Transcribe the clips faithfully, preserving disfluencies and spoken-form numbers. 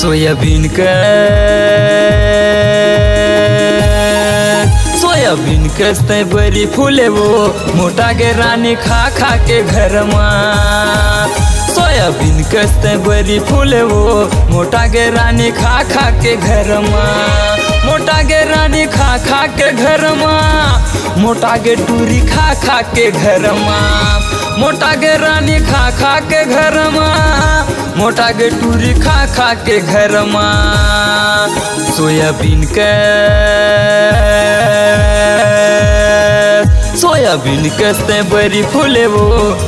Soybean के, soybean कस तैं बरी फूले वो, मोटा गे रानी खा खा के घर मा। सोयाबीन कस तैं बरी फूले वो, मोटा गे रानी खा खा के घर मा। मोटा गे रानी खा खा के घर मा, मोटा गे टूरी खा खा के घर मा। मोटा गे रानी खा खा के घर मा, मोटा गे टूरी खा खा के घर मा। सोयाबीन के, सोयाबीन कस तैं बरी फूले वो,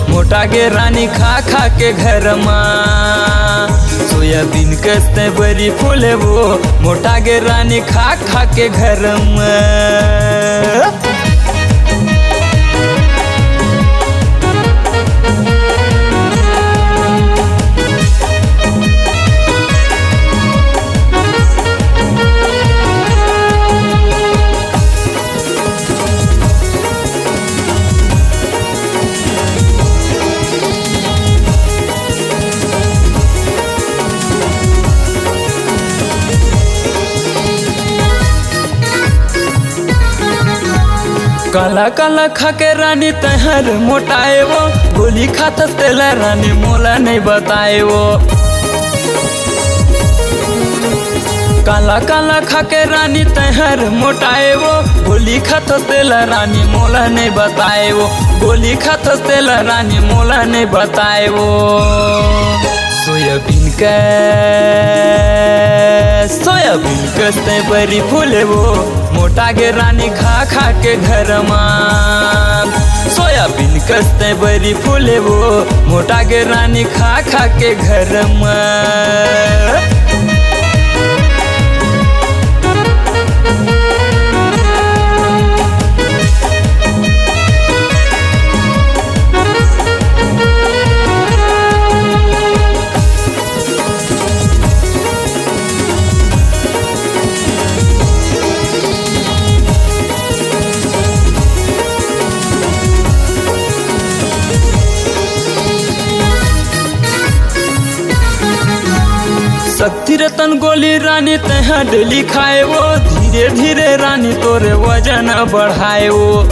मोटा गे रानी खा खा के घर मा। सोयाबीन कस तैं बरी फूले वो, मोटा गे रानी खा खा के घर मा। काला काला खा के रानी तैं हर मोटाए वो, गोली खाथस तेला रानी मोला नहीं बताए वो। काला काला खा के रानी तैं हर मोटाए वो, गोली खाथस तेला रानी मोला नहीं बताए वो। गोली खाथस तेला रानी मोला नहीं बताए वो। सोयाबीन के, सोयाबीन कस तैं बरी फूले वो, मोटा गे रानी खा खा के घर मा। सोयाबीन कस तैं बरी फूले वो, मोटा गे रानी खा खा के घर मा। शक्ति रतन गोली रानी तैं हा डेली खाए वो, धीरे धीरे रानी तोरे वजन बढ़ाए वो।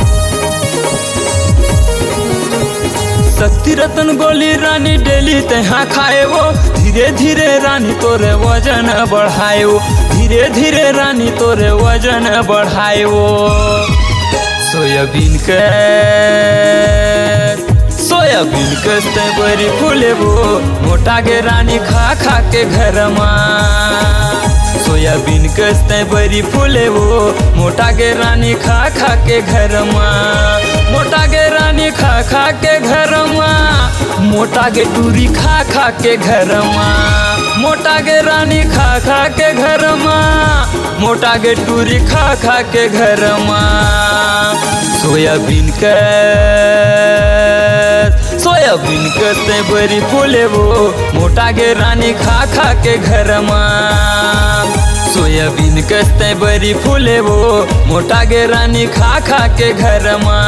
शक्ति रतन गोली रानी डेली तैं हा खाए वो, धीरे धीरे रानी तोरे वजन बढ़ाए वो, धीरे धीरे रानी तोरे वजन बढ़ाए वो। सोयाबीन के, सोयाबीन कस तैं बरी फूले वो, मोटा गे रानी खा खा के घर मा। सोयाबीन कस तैं बरी फूले वो, मोटा गे रानी खा खा के घर मा। मोटा गे रानी खा खा के घर मा, मोटा गे टूरी खा खा के घर मा। मोटा गे रानी खा खा के घर मा, मोटा गे टूरी खा खा के घर मा। सोयाबीन के, सोयाबीन कस तैं बरी फूले वो, मोटा गे रानी खा खा के घर मा। सोयाबीन कस तैं बरी फूले वो, मोटा गे रानी खा खा के घर मा।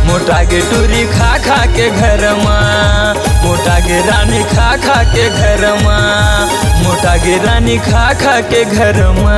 मोटा गे टूरी खा खा के घर मा। मोटा गे रानी खा खा के घर मा। मोटा गे रानी खा खा के घर मा।